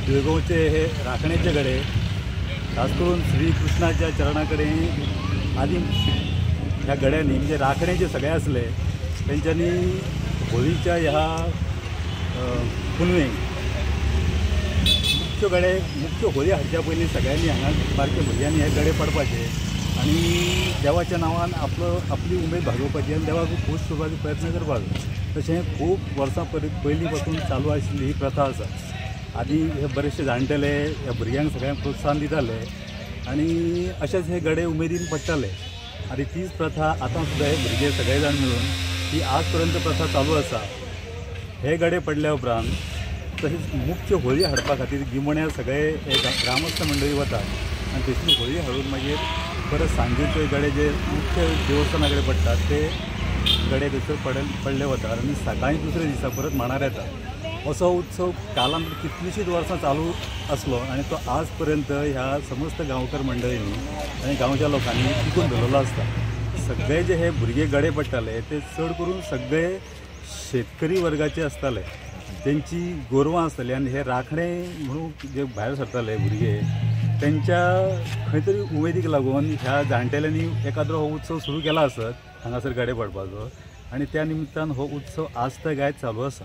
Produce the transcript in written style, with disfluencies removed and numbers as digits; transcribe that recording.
देवगांवचे हे राखणेचे गडे खास करून श्रीकृष्णाच्या चरणा कडेन आदी ह्या गड्यांनी म्हणजे राखणे जे सगळे आसले तेंच्यांनी होळीच्या ह्या पुनवेक मुख्य गडे मुख्य होळी हाडच्या पयलीं सगळ्यांनी हांगा बारक्या भुरग्यांनी हे गडे पडपाचे आनी देवाच्या नांवान आपलो आपली उमेद भागोवपाची आनी देवाक खूश करपाचो प्रयत्न करपाचो. तशें खूब वर्सां पयलीं पासून चालू आशिल्ली ही प्रथा आसा. आदी हे बरेचशे जाणटेले ह्या भुरग्यांक सगळ्यांक प्रोत्साहन दिताले आनी अशेंच हे गडे उमेदीन पडटाले आनी तीच प्रथा आतां सुद्दां हे भुरगे सगळे जाण मेळून ही आज पर्यंत प्रथा चालू आसा. हे गडे पडल्या उपरांत तशेंच मुख्य होळी हाडपा खातीर गिमण्या सगळे हे ग्रामस्थ मंडळी वतात आनी थंयसर होळी हाडून मागीर परत सांजेचे गडे जे मुख्य देवस्थाना कडेन पडटात ते गडे थंयसर पडले वतात आनी सकाळीं दुसऱ्या दिसा परत मांडार येता. असो उत्सव कालांत कितलींशींच वर्सां चालू आसलो आनी तो आज पर्यंत ह्या समस्त गांवकर मंडळींनी आनी गांवच्या लोकांनी टिकून दवरलो आसता. सगळे जे हे भुरगे गडे पडटाले ते चड करून सगळे शेतकरी वर्गाचे आसताले, तेंची गोरवां आसताली आनी हे राखणे म्हणून जे भायर सरताले भुरगे तेंच्या खंय तरी उमेदीक लागून ह्या जाणटेल्यांनी एकाद्रो हो उत्सव सुरू केला आसत हांगासर गडे पडपाचो आनी त्या निमतान हो उत्सव आज तगायत चालू आसा.